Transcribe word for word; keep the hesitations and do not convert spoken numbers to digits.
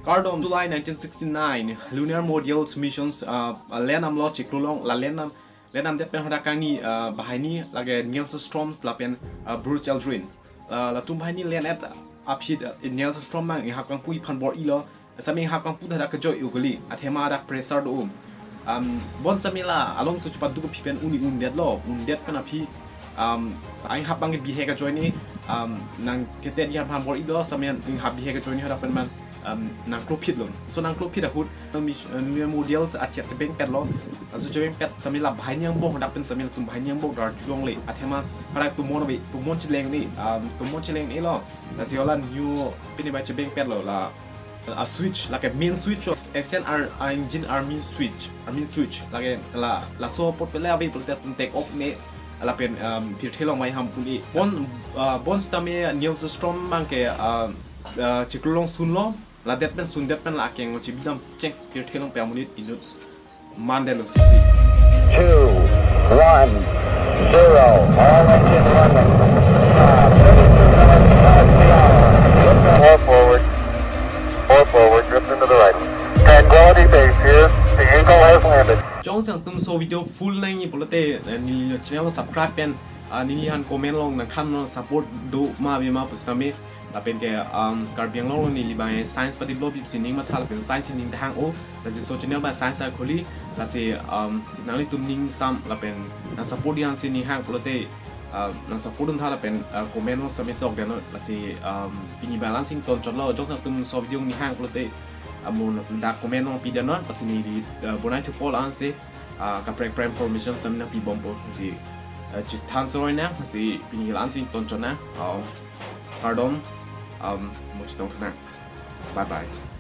Kardom, July nineteen sixty-nine, lunar module missions, uh, landamlo Chiklo along, la landam, landamdet pen hadak kangni, uh, banghini lake Niels Storm lapen, uh, Bruce Aldrin. Uh, latum banghini land-et aphi, uh, Niels Storm abang inghap kangpu aphan bor-ilo, sitame inghap kangpu hadak kejoi-o kali, athema hadak pressure do. Um, bon sitame la alomso chepaduk aphi pen un-i undetlo, undet pen aphi, um, inghap abang ke bihek ajoine, um, nangketedi aphan bor-ilo, sitame inghap bihek ajoine hadak pen abang, um, nangklophitlo. So nangklophit ahut, um, mis-, um, module achet chebengpetlo. Laso chebengpet sitame la banghini angbong hadak pen sitame latum banghini angbong arjulongle. Athema hadak tomon ave, tomon chelengle, um, tomon chelenglelo. Lasi hala new pini bai chebengpetlo la, a switch, lake main switch, S N R, uh, engine army switch, army switch, lake la, laso apot pele ave pulote take off un-e, lapen, um, pirthe along mai ham un-e. Bon, uh, bon sitame Niels Storm abang ke, uh, uh, Chiklo along sunlo, ladet pen sundet pen la akeng chibidam cheng pirthe along pe amonit inut mandetlo susi. Two, one, zero. All engine running. Uh, thirty-two knots, five T hour. Four forward. Four forward. Drift into the right. Tranquility Base here. The Eagle has landed. Jongsi nangtumso video full nangji pulote, eh, neli channel subscribe pen, ah, neliphan comment along nangthan non, support do ma ave ma pusitame. Lapen ke, um, Karbi Anglong along neli abang science padevelop si ning matha lapen science ning dahang o. Lasi laso channel abang science akhuli, lasi, um, nanglitum ning sam lapen nangsupport-ji ansi ning hang pulote, uh, nangsupport untha lapen, uh, comment along sitame tokdet non. Lasi, um, pini abang la-ansi ingtonchotlo, jongsi nangtumso video ning hang pulote, uh, mo dak comment along pidet non, lasi neli, uh, bonai thupol ansi, uh, kaprek kaprek information sitame nangpibompo, lasi, uh, chethan seroinang, lasi pini la-ansi ingtonchotnang, uh, kardom, um, mo chetongthanang. Bye bye.